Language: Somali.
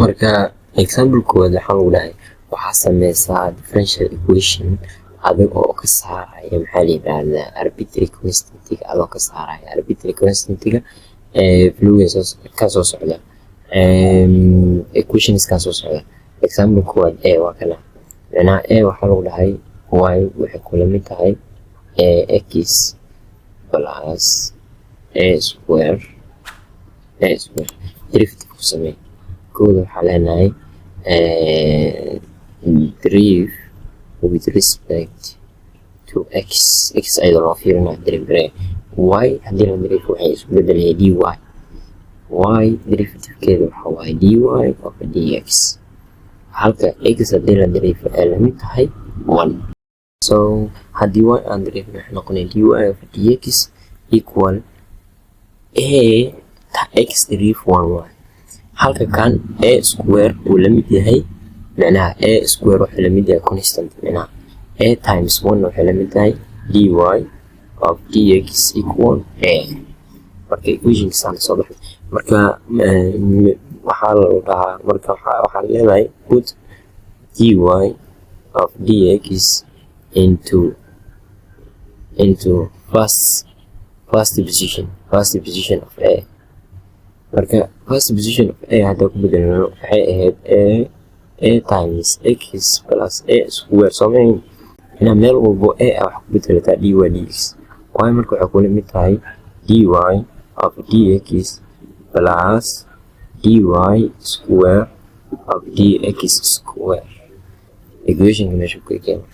Marka example koowaad waxaa lagu dhahay waxaa sameysaa differential equation adiga oo ka saaraya, maxaa la yidhaahdaa, arbitrary constantiga, adoo ka saaraya arbitrary constantiga fluid ka soo socda equations ka soo socda. Example koowaad a waa kana. Micnaha a waxaa lagu dhahay y waxay kula mid tahay a x plus a square, a square derivative ku samee. Kooda waxaa leenahay derive with respect to x, x ayadoo loo fiirinayo derive garee. Y haddii la derive waxay isku bedelaya dy. Y derivativekeeda waxa waaye dy over dx, halka x haddii la derive ay lamid tahay one. So haddii y aan derive waxay noqonaya dy over dx equal a x derive one y, halka kan a square uu la mid yahay, micnaha a square wuxuu la mid yahay constant, micnaha a times one waxay la mid tahay dy of dx equal a. Marka equationkaasaan soo baxay. Marka waxaa la dhahaa, marka waxaa leedahay put dy of dx into first position of a. Marka first position of a haddaa ku bedelno, waxay ahayd a times x plus a square, soomayn? Inaa meel walbo a ah wax ku bedelataa dy dx y. Marka waxay kula mid tahay dy of dx plus dy square of dx square. Equationka meesha ku keeno.